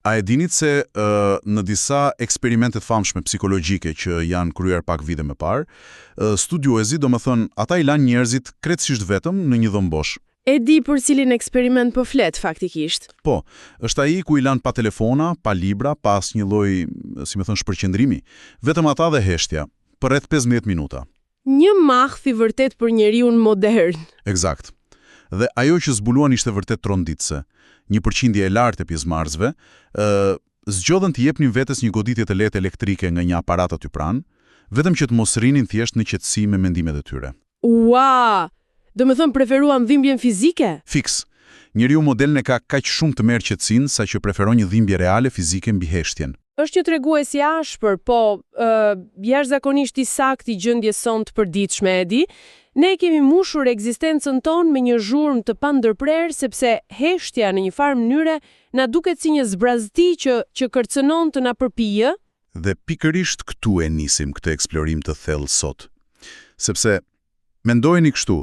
A e dinit se në disa eksperimente të famshme psikologjike që janë kryer pak vite më parë, studiuesit, domethënë, ata i lanë njerëzit krejtësisht vetëm në një dhomë bosh. E di për cilin eksperiment po flet faktikisht. Po, është ai ku i lanë pa telefona, pa libra, pa asnjë lloj, si me thënë, shpërqendrimi. Vetëm ata dhe heshtja, për rreth 15 minuta. Një makth i vërtet për njeriun modern. Eksakt. Dhe ajo që zbuluan ishte vërtet tronditëse. Një përqindje e lartë e pjesëmarrësve, ë zgjodhën të jepnin vetes një goditje të lehtë elektrike nga një aparat aty pranë, vetëm që të mos rrinin thjesht në qetësi me mendimet e tyre. Ua! Domethënë preferuan dhimbjen fizike? Fiks. Njeriu modern e ka kaq shumë tmerr qetësinë sa që preferon një dhimbje reale fizike mbi heshtjen. Është një tregues i ashpër, po ë jashtëzakonisht i saktë i gjendjes sonë të përditshme, e di. Ne e kemi mbushur ekzistencën tonë me një zhurmë të pandërprerë sepse heshtja në një farë mënyre na duket si një zbrazëti që që kërcënon të na përpijë. Dhe pikërisht këtu e nisim këtë eksplorim të thellë sot. Sepse mendojeni kështu,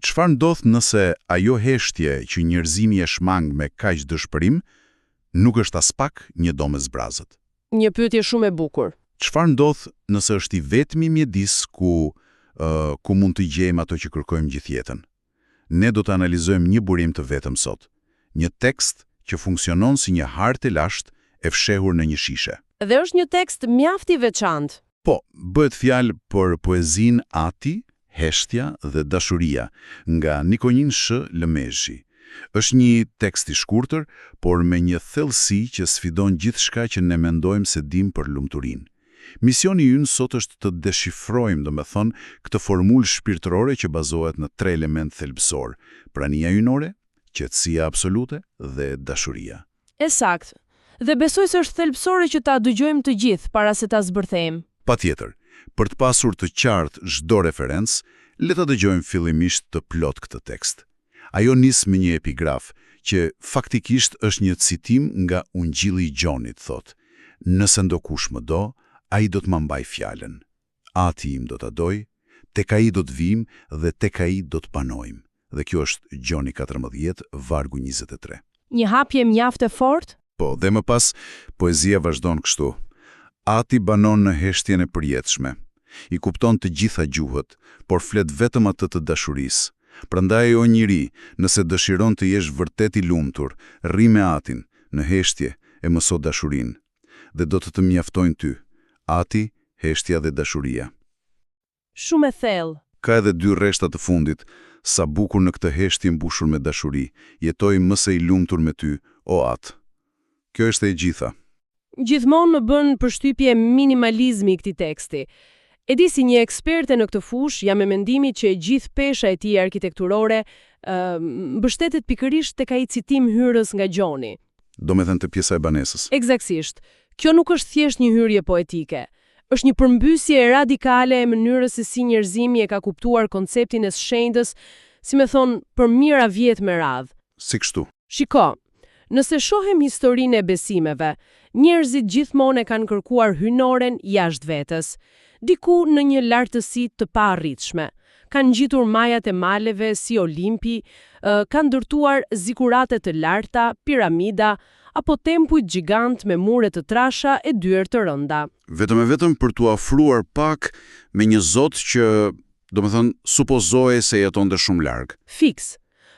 çfarë ndodh nëse ajo heshtje që njerëzimi e shmang me kaq dëshpërim, nuk është aspak një dhomë e zbrazët? Një pyetje shumë e bukur. Çfarë ndodh nëse është i vetmi mjedis ku ku mund të gjejmë ato që kërkojmë gjithë jetën? Ne do të analizojmë një burim të vetëm sot, një tekst që funksionon si një hartë e lashtë e fshehur në një shishe. Dhe është një tekst mjaft i veçantë. Po, bëhet fjalë për poezinë Ati, Heshtja dhe Dashuria nga Nikonjin Sh. Lëmezhi. Është një tekst i shkurtër, por me një thellësi që sfidon gjithçka që ne mendojmë se dim për lumturinë. Misioni ynë sot është të deshifrojmë, domethënë, këtë formulë shpirtërore që bazohet në tre element thelbësor: prania hyjnore, qetësia absolute dhe dashuria. E saktë. Dhe besoj se është thelbësore që ta dëgjojmë të gjithë para se ta zbërthejmë. Patjetër, për të pasur të qartë çdo referencë, le ta dëgjojmë fillimisht të plot këtë tekst. Ajo nis me një epigraf që faktikisht është një citim nga Ungjilli i Gjonit, thotë: Nëse ndokush më do, ai do të ma mbaj fjalën. Ati im do ta doj, tek ai do të vim dhe tek ai do të banojmë. Dhe kjo është Gjoni 14, vargu 23. Një hapje mjaft e fortë? Po, dhe më pas, poezia vazhdon kështu. Ati banon në heshtjen e përjetshme. I kupton të gjitha gjuhët, por flet vetëm atë të dashurisë. Prandaj o njeri, nëse dëshiron të jesh vërtet i lumtur, rri me Atin, në heshtje, e mëso dashurinë. Dhe do të të mjaftojnë ty. Ati, heshtja dhe dashuria. Shumë e thellë. Ka edhe dy rreshta të fundit, sa bukur në këtë heshtje mbushur me dashuri, jetoj më se i lumtur me ty, o Atë. Kjo është e gjitha. Gjithmonë më bën përshtypje minimalizmi i këtij teksti. E di si një eksperte në këtë fushë, jam e mendimit që e gjithë pesha e tij arkitekturore ë mbështetet pikërisht tek ai citim hyrës nga Gjoni. Domethënë te pjesa e banesës. Eksaktësisht. Kjo nuk është thjesht një hyrje poetike. Është një përmbysje radikale e mënyrës se si njerëzimi e ka kuptuar konceptin e së shenjtës, si me thonë, për mijëra vjet me radhë. Si kështu? Shiko, nëse shohim historinë e besimeve, njerëzit gjithmonë e kanë kërkuar hyjnoren jashtë vetes, diku në një lartësi të paarritshme. Kanë ngjitur majat e maleve si Olimpi, kanë ndërtuar zikurate të larta, piramida, apo tempujt gjigant me mure të trasha e dyer të rënda. Vetëm e vetëm për t'u afruar pak me një zot që, domethënë, supozohej se jetonte shumë larg. Fiks.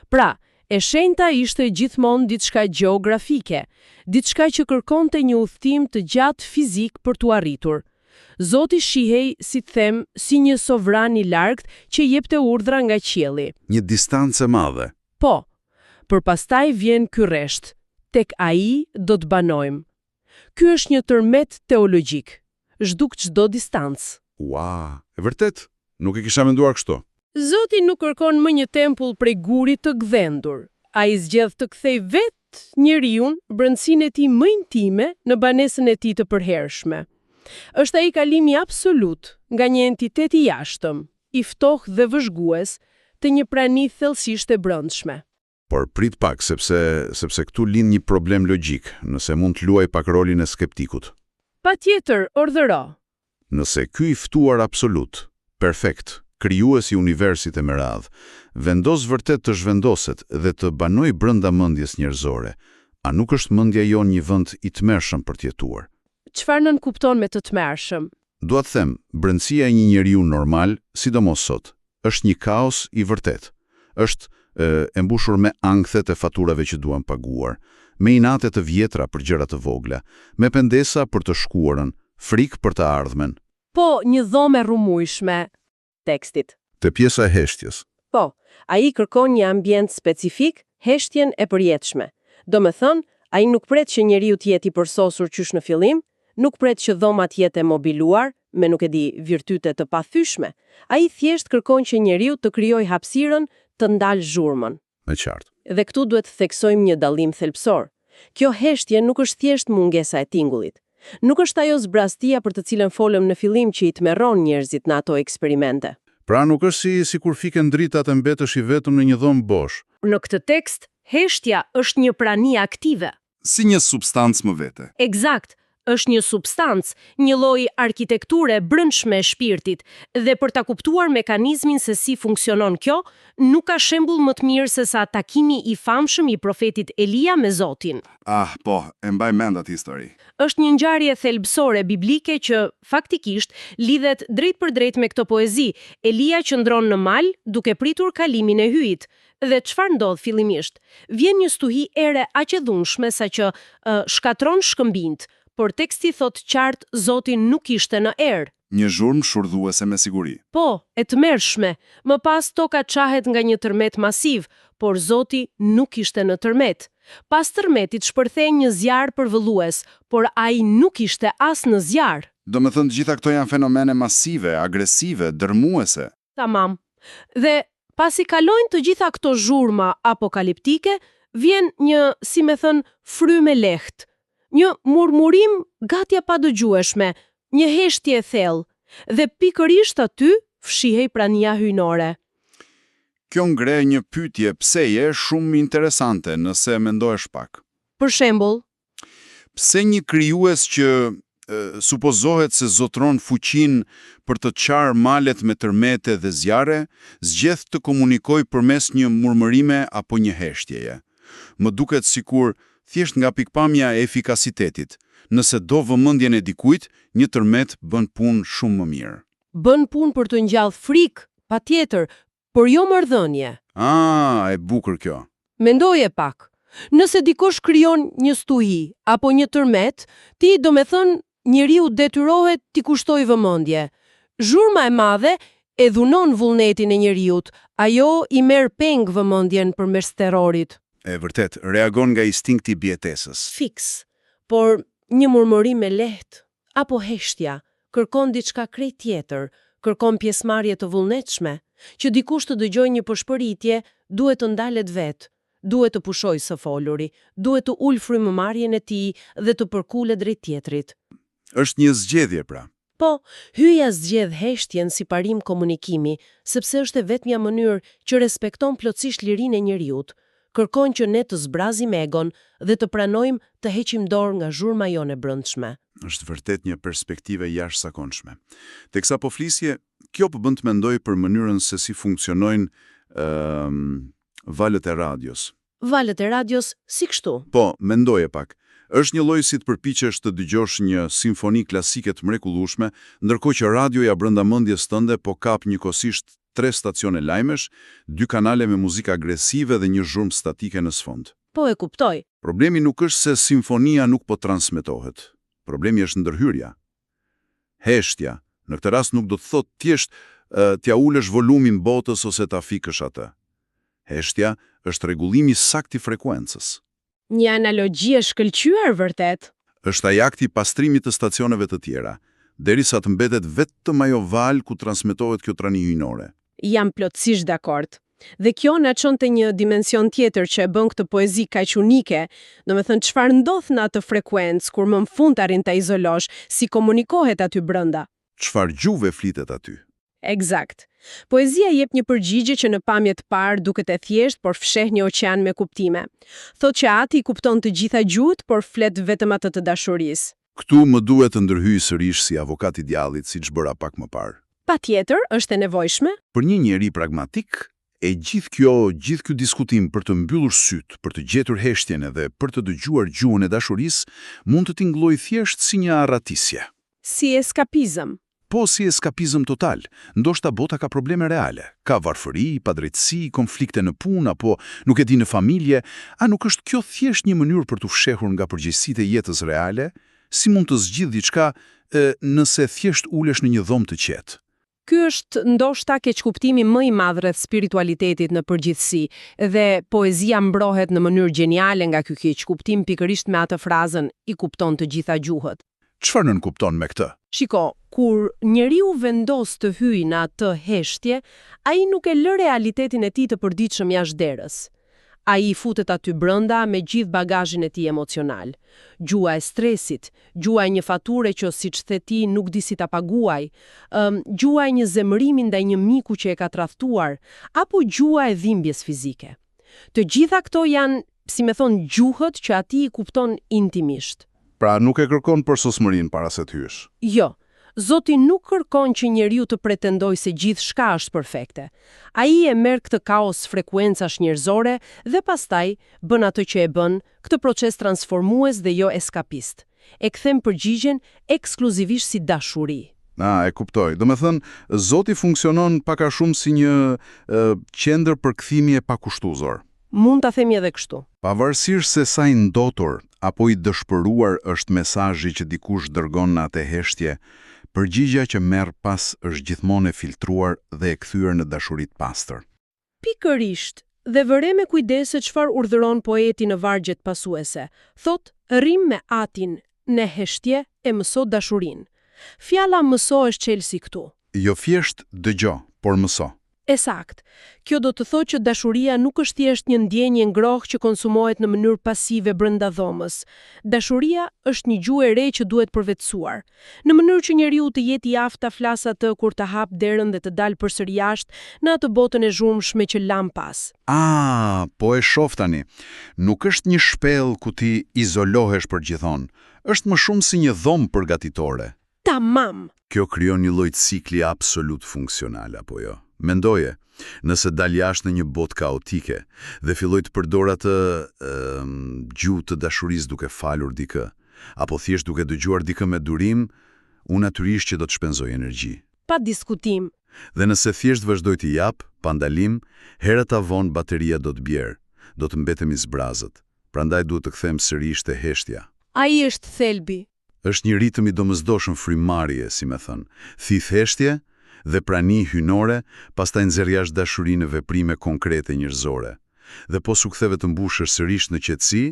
Pra, e shenjta ishte gjithmonë diçka gjeografike, diçka që kërkonte një udhëtim të gjatë fizik për t'u arritur. Zoti shihej, si të them, si një sovran i largët që jepte urdhra nga qielli. Një distancë e madhe. Po, por pastaj vjen ky rresht, tek ai do të banojmë. Ky është një tërmet teologjik. Zhduk çdo distancë. Ua, e vërtet, nuk e kisha menduar kështu. Zoti nuk kërkon më një tempull prej guri të gdhendur. Ai zgjedh të kthejë vetë njeriun, brendësinë e tij më intime, në banesën e tij të përhershme. Është ai kalimi absolut nga një entitet i jashtëm, i ftohtë dhe vëzhgues, te një prani thellësisht e brendshme. Por prit pak, sepse sepse këtu lind një problem logjik, nëse mund të luaj pak rolin e skeptikut. Patjetër, urdhëro. Nëse ky i ftuar absolut, perfekt, krijues i universit e me radhë, vendos vërtet të zhvendoset dhe të banojë brenda mendjes njerëzore, A nuk është mendja jonë një vend i tmerrshëm për të jetuar? Çfarë nënkupton me të tmerrshëm? Dua të them, brendësia e një njeriu normal, sidomos sot, është një kaos i vërtetë. Është e, e mbushur me ankthet e faturave që duan paguar, me inate të vjetra për gjëra të vogla, me pendesa për të shkuarën, frikë për të ardhmen. Po, një dhomë e rrëmujshme. Tekstit. Te pjesa e heshtjes. Po, ai kërkon një ambient specifik, heshtjen e përjetshme. Do me thënë, ai nuk pret që njeriu të jetë i përsosur qysh në fillim, nuk pret që dhoma të jetë e mobiluar, me nuk e di, virtyte të pathyshme. Ai thjesht kërkon që njeriu të krijojë hapësirën, të ndalë zhurmën. E qartë. Dhe këtu duhet të theksojmë një dallim thelbësor. Kjo heshtje nuk është thjesht mungesa e tingullit. Nuk është ajo zbraztia për të cilën folëm në fillim që i tmerron njerëzit në ato eksperimente. Pra nuk është si sikur fiken dritat e mbetesh i vetëm në një dhomë bosh. Në këtë tekst, heshtja është një prani aktive. Si një substancë më vete. Eksakt, është një substancë, një lloj arkitekture brendshme e shpirtit, dhe për ta kuptuar mekanizmin se si funksionon kjo, nuk ka shembull më të mirë se sa takimi i famshëm i profetit Elia me Zotin. Ah, po, e mbaj mend atë histori. Është një ngjarje thelbësore biblike që faktikisht lidhet drejtpërdrejt me këtë poezi. Elia qëndron në mal duke pritur kalimin e Hyjit. Dhe çfarë ndodh fillimisht? Vjen një stuhi ere aq e dhunshme sa që ë, shkatërron shkëmbinjt, por teksti thotë qartë Zoti nuk ishte në erë. Një zhurmë shurdhuese me siguri. Po, e tmerrshme. Më pas toka çahet nga një tërmet masiv, por Zoti nuk ishte në tërmet. Pas tërmetit shpërthen një zjarr përvëlues, por ai nuk ishte as në zjarr. Do me thënë të gjitha këto janë fenomene masive, agresive, dërmuese. Tamam. Dhe pasi kalojnë të gjitha këto zhurma apokaliptike, vjen një, si me thënë, frymë e lehtë. Një murmurim gati e padëgjueshme, një heshtje e thellë. Dhe pikërisht aty fshihej prania hyjnore. Kjo ngre një pyetje pse je shumë interesante nëse mendohesh pak. Për shembull, Pse një krijues që e, supozohet se zotron fuqinë për të çarë malet me tërmete dhe zjarre, zgjedh të komunikojë përmes një murmërime apo një heshtjeje. Më duket sikur thjesht nga pikpamja e efikasitetit, nëse do vëmendjen e dikujt, një tërmet bën punë shumë më mirë. bën punë për të ngjallë frikë, patjetër, por jo marrëdhënie. Ah, e bukur kjo. Mendoje pak. Nëse dikush krijon një stuhi apo një tërmet, ti do me thënë njeriu detyrohet t'i kushtoj vëmendje. Zhurma e madhe e dhunon vullnetin e njeriut, ajo i merr peng vëmendjen përmes terrorit. E vërtet, reagon nga instinkti i mbijetesës. Fiks. Por një murmurim e lehtë apo heshtja kërkon diçka krejt tjetër, kërkon pjesëmarrje të vullnetshme, që dikush të dëgjojë një pëshpëritje, duhet të ndalet vetë, duhet të pushojë së foluri, duhet të ulë frymëmarrjen e tij dhe të përkulet drejt tjetrit. Është një zgjedhje pra. Po, hyja zgjedh heshtjen si parim komunikimi, sepse është e vetmja mënyrë që respekton plotësisht lirinë e njeriut. Kërkon që ne të zbrazim egon dhe të pranojmë të heqim dorë nga zhurma jonë e brendshme. Është vërtet një perspektive jashtëzakonshme. Teksa po flisje, kjo po bën të mendoj për mënyrën se si funksionojnë ëm valët e radios. Valët e radios si kështu. Po, mendoje pak. Është një lloj si të përpiqesh të dëgjosh një simfoni klasike të mrekullueshme, ndërkohë që radioja brenda mendjes tënde po kap njëkohësisht tre stacione lajmesh, dy kanale me muzikë agresive dhe një zhurmë statike në sfond. Po e kuptoj. Problemi nuk është se simfonia nuk po transmetohet. Problemi është ndërhyrja. Heshtja, në këtë rast nuk do të thotë thjesht e, t'ja ulësh volumin botës ose ta fikësh atë. Heshtja është rregullimi sakt i frekuencës. Një analogji e shkëlqyer vërtet. Është ai akti i pastrimit të stacioneve të tjera, derisa të mbetet vetëm ajo valë ku transmetohet kjo trani hyjnore. Jam plotësisht dakord. Dhe kjo na çon te një dimension tjetër që e bën këtë poezi kaq unike, domethënë çfarë ndodh në atë frekuencë kur më në fund arrin ta izolosh, si komunikohet aty brenda. Çfarë gjuhë flitet aty? Eksakt. Poezia jep një përgjigje që në pamje të parë duket e thjeshtë, por fsheh një oqean me kuptime. Thotë që ati i kupton të gjitha gjuhët, por flet vetëm atë të dashurisë. Këtu më duhet të ndërhyj sërish si avokat i djallit, siç bëra pak më parë. Patjetër, është e nevojshme. Për një njeri pragmatik, E gjithë kjo, gjithë ky diskutim për të mbyllur sytë, për të gjetur heshtjen edhe për të dëgjuar gjuhën e dashurisë, mund të tingëllojë thjesht si një arratisje. Si eskapizëm. Po si eskapizëm total, ndoshta bota ka probleme reale, ka varfëri, padrejtësi, konflikte në punë apo nuk e di në familje, a nuk është kjo thjesht një mënyrë për t'u fshehur nga përgjegjësitë e jetës reale? Si mund të zgjidh diçka e, nëse thjesht ulesh në një dhomë të qetë? Ky është ndoshta keqkuptimi më i madh rreth spiritualitetit në përgjithësi dhe poezia mbrohet në mënyrë gjeniale nga ky keqkuptim pikërisht me atë frazën i kupton të gjitha gjuhët. Çfarë nënkupton me këtë? Shiko, kur njeriu vendos të hyjë në atë heshtje, ai nuk e lë realitetin e tij të përditshëm jashtë derës. Ai futet aty brenda me gjithë bagazhin e tij emocional. Gjuha e stresit, gjuha e një fature që siç the ti nuk di si ta paguaj, ëm, gjuha e një zemërimi ndaj një miku që e ka tradhtuar, apo gjuha e dhimbjes fizike. Të gjitha këto janë, si me thonë, gjuhët që ati i kupton intimisht. Pra nuk e kërkon përsosmërinë para se të hysh. Jo, Zoti nuk kërkon që njeriu të pretendojë se gjithçka është perfekte. Ai e merr këtë kaos frekuencash njerëzore dhe pastaj bën atë që e bën, këtë proces transformues dhe jo eskapist. E kthen përgjigjen ekskluzivisht si dashuri. Na, e kuptoj. Do me thënë, Zoti funksionon pak a shumë si një e, qendër përkthimi e pakushtuzor. Mund ta themi edhe kështu. Pavarësisht se sa i ndotur apo i dëshpëruar është mesazhi që dikush dërgon në atë heshtje, përgjigja që merr pas është gjithmonë e filtruar dhe e kthyer në dashuri të pastër. Pikërisht, dhe vëre me kujdes se çfarë urdhëron poeti në vargjet pasuese. Thot, rrim me atin, në heshtje e mëso dashurinë. Fjala mëso është çelësi këtu. Jo thjesht dëgjo, por mëso. E sakt. Kjo do të thotë që dashuria nuk është thjesht një ndjenjë e ngrohtë që konsumohet në mënyrë pasive brenda dhomës. Dashuria është një gjuhë e re që duhet përvetësuar. Në mënyrë që njeriu të jetë i aftë ta flasë atë kur të hap derën dhe të dalë përsëri jashtë në atë botën e zhurmshme që lam pas. Ah, po e shoh tani. Nuk është një shpellë ku ti izolohesh për gjithmonë. Është më shumë si një dhomë përgatitore. Tamam. Kjo krijon një lloj cikli absolut funksional, apo jo? Mendoje, nëse dal jashtë në një botë kaotike dhe filloj të përdor atë ëm, gjuhë të dashurisë duke falur dikë, apo thjesht duke dëgjuar dikë me durim, unë natyrisht që do të shpenzoj energji. Pa diskutim. Dhe nëse thjesht vazhdoj të jap, pa ndalim, herët a vonë bateria do të bjerë, do të mbetem i zbrazët. Prandaj duhet të kthem sërish te heshtja. Ai është thelbi. Është një ritëm i domosdoshëm frymëmarrje, si me thënë. Thith heshtje dhe prani hyjnore, pastaj nxjerr jashtë dashurinë në veprime konkrete njerëzore. Dhe po s'u ktheve të mbushësh sërish në qetësi,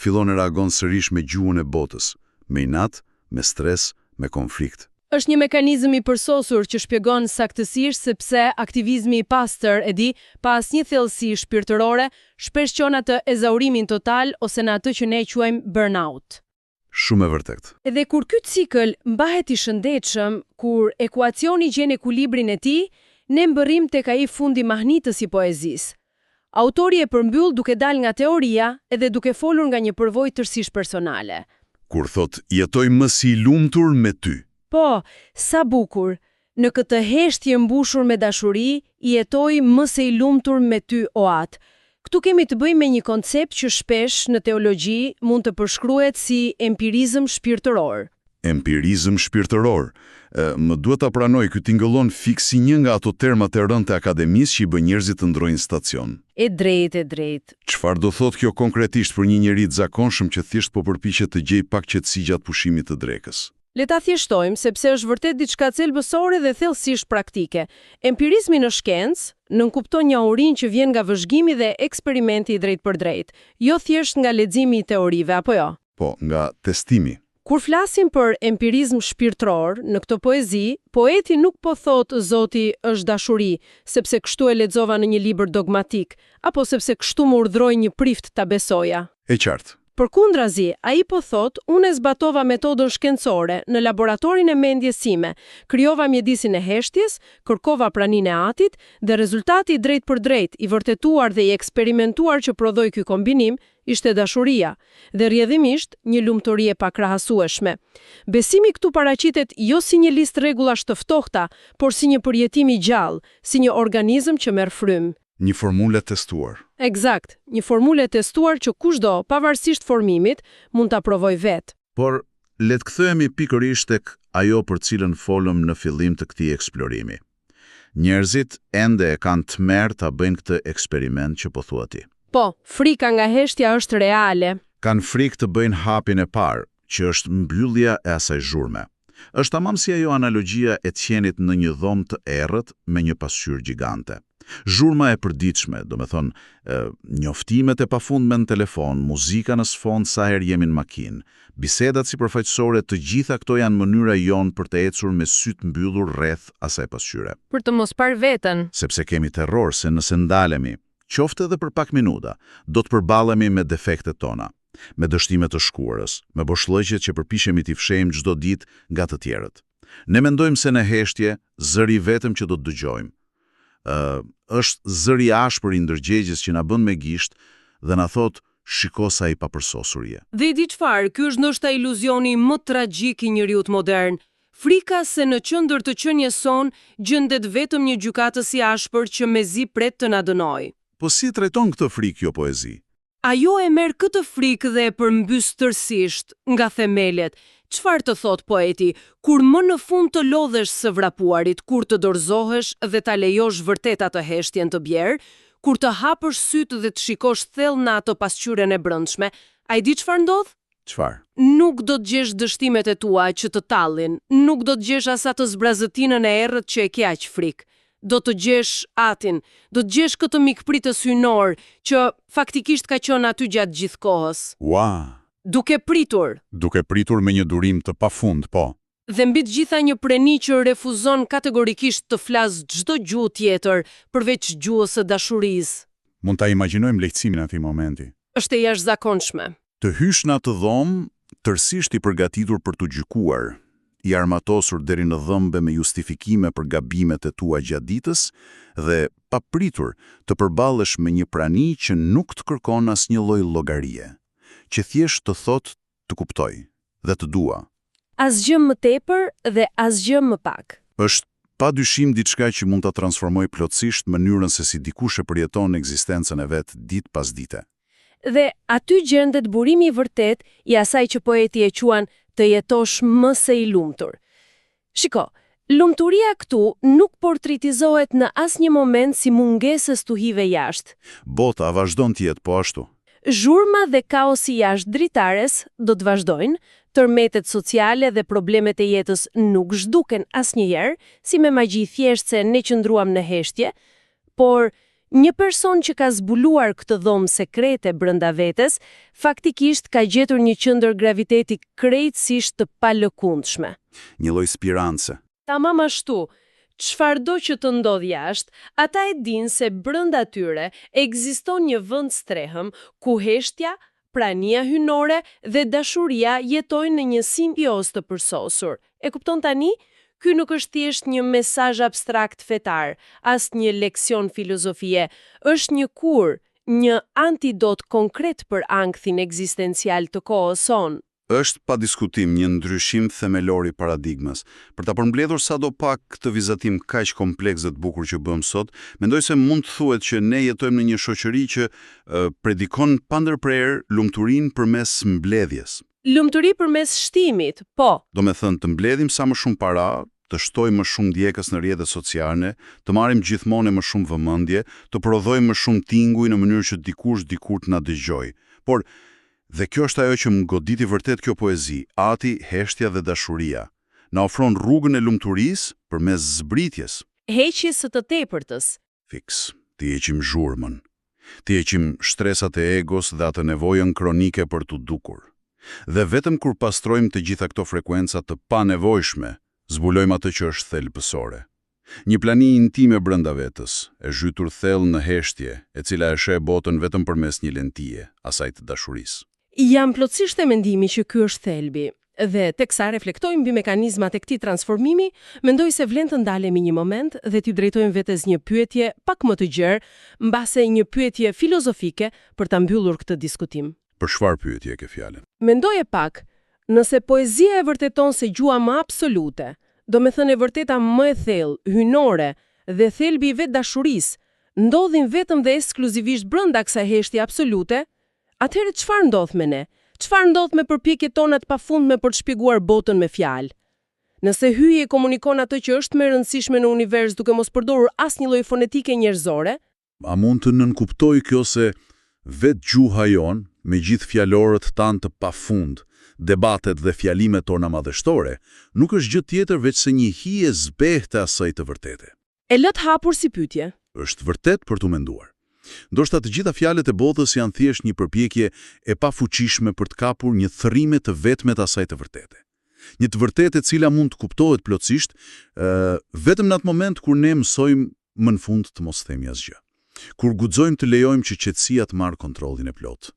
fillon e reagon sërish me gjuhën e botës, me inat, me stres, me konflikt. Është një mekanizëm i përsosur që shpjegon saktësisht sepse aktivizmi i pastër, e di, pa asnjë thellësi shpirtërore, shpesh çon atë ezaurimin total ose në atë që ne quajmë burnout. Shumë e vërtetë. Dhe kur ky cikël mbahet i shëndetshëm, kur ekuacioni gjen ekuilibrin e tij, ne mbërrim tek ai fundi mahnitës i poezisë. Autori e përmbyll duke dalë nga teoria edhe duke folur nga një përvojë tërësisht personale. Kur thot, jetoj më si i lumtur me ty. Po, sa bukur! Në këtë heshtje mbushur me dashuri, jetoj më se i lumtur me ty, o atë. Këtu kemi të bëjmë me një koncept që shpesh në teologji mund të përshkruhet si empirizëm shpirtëror. Empirizëm shpirtëror. E, më duhet ta pranoj, ky tingëllon fiks si një nga ato termat e rëndë të akademisë që i bën njerëzit të ndrojnë stacion. E drejtë, e drejtë. Çfarë do thotë kjo konkretisht për një njeri të zakonshëm që thjesht po përpiqet të gjejë pak qetësi gjatë pushimit të drekës? Le ta thjeshtojmë, sepse është vërtet diçka thelbësore dhe thellësisht praktike. Empirizmi në shkencë nënkupton njohurinë që vjen nga vëzhgimi dhe eksperimenti i drejtpërdrejtë, jo thjesht nga leximi i teorive, apo jo? Po, nga testimi. Kur flasim për empirizm shpirtëror në këtë poezi, poeti nuk po thotë Zoti është dashuri, sepse kështu e lexova në një libër dogmatik, apo sepse kështu më urdhëroi një prift ta besoja. E qartë. Përkundrazi, ai po thot, unë e zbatova metodën shkencore në laboratorin e mendjes sime, krijova mjedisin e heshtjes, kërkova praninë e atit dhe rezultati i drejtpërdrejtë, i vërtetuar dhe i eksperimentuar që prodhoi ky kombinim, ishte dashuria dhe rrjedhimisht një lumturi e pakrahasueshme. Besimi këtu paraqitet jo si një listë rregullash të ftohta, por si një përjetim i gjallë, si një organizëm që merr frymë. Një formulë e testuar. Eksakt, një formulë e testuar që kushdo, pavarësisht formimit, mund ta provojë vetë. Por, le të kthehemi pikërisht tek ajo për cilën folëm në fillim të këtij eksplorimi. Njerëzit ende e kanë tmerr ta bëjnë këtë eksperiment që po thua ti. Po, frika nga heshtja është reale. Kanë frikë të bëjnë hapin e parë, që është mbyllja e asaj zhurme. Është tamam si ajo analogjia e qenit në një dhomë të errët me një pasqyrë gjigante. Zhurma e përditshme, do me thënë, e, njoftimet e pafundme në telefon, muzika në sfond sa herë jemi në makinë, bisedat sipërfaqësore, të gjitha këto janë mënyra jonë për të ecur me sytë mbyllur rreth asaj pasqyre. Për të mos parë veten. Sepse kemi terror se nëse ndalemi, qoftë edhe për pak minuta, do të përballemi me defektet tona, me dështimet të shkuarës, me boshllëqet që përpiqemi t'i fshehim çdo ditë nga të tjerët. Ne mendojmë se në heshtje, zëri vetëm që do të dëgjojmë. Ë, është zëri i ashpër i ndërgjegjes që na bën me gisht dhe na thotë shiko sa i papërsosur je. Dhe di çfarë, ky është ndoshta iluzioni më tragjik i njeriut modern. Frika se në qendër të qenies sonë gjendet vetëm një gjykatës i ashpër që mezi pret të na dënojë. Po si e trajton këtë frikë kjo poezi? Ajo e merr këtë frikë dhe e përmbys tërësisht nga themelet. Çfarë të thot poeti, kur më në fund të lodhesh së vrapuarit, kur të dorëzohesh dhe ta lejosh vërtet atë heshtjen të bjerë, kur të hapësh sytë dhe të shikosh thellë në atë pasqyrën e brendshme, a e di çfarë ndodh? Çfarë? Nuk do të gjesh dështimet e tua që të tallin, nuk do të gjesh as atë zbrazëtinën e errët që e ke aq frikë. Do të gjesh atin, do të gjesh këtë mikpritës hyjnor që faktikisht ka qenë aty gjatë gjithë kohës, Ua! duke pritur Duke pritur me një durim të pafund, po. dhe mbi të gjitha një preni që refuzon kategorikisht të flasë çdo gjuhë tjetër përveç gjuhës së dashurisë. Mund ta imagjinojmë lehtësimin e atij momenti. Është e jashtëzakonshme. Të hysh në atë dhomë, tërësisht i përgatitur për t'u gjykuar, i armatosur deri në dhëmbe me justifikime për gabimet e tua gjatë ditës dhe papritur të përballesh me një prani që nuk të kërkon asnjë lloj llogarie, që thjesht të thotë të kuptoj dhe të dua. Asgjë më tepër dhe asgjë më pak. Është pa dyshim diçka që mund ta transformojë plotësisht mënyrën se si dikush e përjeton ekzistencën e vet ditë pas dite. Dhe aty gjendet burimi i vërtet i asaj që poeti e quan të jetosh më se i lumtur. Shiko, lumturia këtu nuk portretizohet në asnjë moment si mungesë e stuhive jashtë. Bota vazhdon të jetë po ashtu. Zhurma dhe kaosi jashtë dritares do të vazhdojnë, tërmetet sociale dhe problemet e jetës nuk zhduken asnjëherë, si me magji thjesht se ne qëndruam në heshtje, por një person që ka zbuluar këtë dhomë sekrete brenda vetes, faktikisht ka gjetur një qendër graviteti krejtësisht të palëkundshme. Një lloj spirance. Tamam ashtu, çfarëdo që të ndodh jashtë, ata e dinë se brenda tyre ekziston një vend strehëm ku heshtja, prania hyjnore dhe dashuria jetojnë në një simbiozë të përsosur. E kupton tani? Ky nuk është thjesht një mesazh abstrakt fetar, as një leksion filozofie, është një kurë, një antidot konkret për ankthin ekzistencial të kohës sonë. Është pa diskutim një ndryshim themelor i paradigmës. Për ta përmbledhur sado pak këtë vizatim kaq kompleks dhe të bukur që bëm sot, mendoj se mund të thuhet që ne jetojmë në një shoqëri që e, predikon pandërprerë lumturinë përmes mbledhjes. Lumturi përmes shtimit, po. Do me thënë të mbledhim sa më shumë para, të shtojmë më shumë ndjekës në rrjetet sociale, të marrim gjithmonë e më shumë vëmendje, të prodhojmë më shumë tinguj në mënyrë që dikush dikur të na dëgjojë. Por dhe kjo është ajo që më goditi vërtet kjo poezi, Ati, heshtja dhe dashuria. Na ofron rrugën e lumturisë përmes zbritjes. Heqjes së të tepërtës. Fiks, t'i heqim zhurmën, t'i heqim shtresat e egos dhe atë nevojën kronike për t'u dukur. Dhe vetëm kur pastrojmë të gjitha këto frekuenca të panevojshme, zbulojmë atë që është thelbësore. Një prani intime brenda vetës, e zhytur thellë në heshtje, e cila e sheh botën vetëm përmes një lentije, asaj të dashurisë. Jam plotësisht e mendimi që ky është thelbi. Dhe teksa reflektojmë mbi mekanizmat e këtij transformimi, mendoj se vlen të ndalemi një moment dhe t'i drejtojmë vetes një pyetje pak më të gjerë, mbase një pyetje filozofike për ta mbyllur këtë diskutim. Për çfarë pyetje e ke fjalën? Mendoje pak, nëse poezia e vërteton se gjuha më absolute, do me thënë e vërteta më e thellë, hyjnore dhe thelbi i vetë dashurisë, ndodhin vetëm dhe ekskluzivisht brenda kësaj heshtje absolute, atëherë çfarë ndodh me ne? Çfarë ndodh me përpjekjet tona të pafundme për të shpjeguar botën me fjalë? Nëse hyji e komunikon atë që është më e rëndësishme në univers duke mos përdorur asnjë lloj fonetike njerëzore, A mund të nënkuptoj kjo se vetë gjuha jonë, me gjithë fjalorët tanë të pafund, debatet dhe fjalimet tona madhështore, nuk është gjë tjetër veçse një hije zbehtë e asaj të vërtete. e lë të hapur si pyetje. Është vërtet për t'u menduar. Ndoshta të gjitha fjalët e botës janë thjesht një përpjekje e pafuqishme për të kapur një thërrime të vetme të asaj të vërtete. Një të vërtetë e cila mund të kuptohet plotësisht, ë vetëm në atë moment kur ne mësojmë më në fund të mos themi asgjë. Kur guxojmë të lejojmë që qetësia të marrë kontrollin e plotë.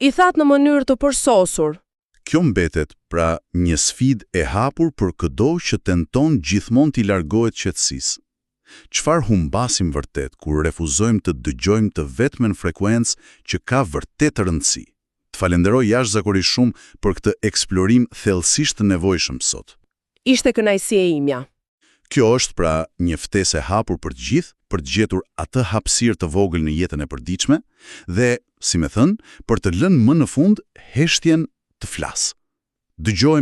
I thatë në mënyrë të përsosur. Kjo mbetet, pra, një sfidë e hapur për këdo që tenton gjithmonë t'i largohet qetësisë. Çfarë humbasim vërtet kur refuzojmë të dëgjojmë të vetmen frekuencë që ka vërtet rëndësi? Të falenderoj jashtëzakonisht shumë për këtë eksplorim thellësisht të nevojshëm sot. Ishte kënaqësi e imja. Kjo është pra një ftesë e hapur për të gjithë, për të gjetur atë hapësirë të vogël në jetën e përditshme dhe, si me thënë, për të lënë më në fund heshtjen të flasë. Dëgjohemi.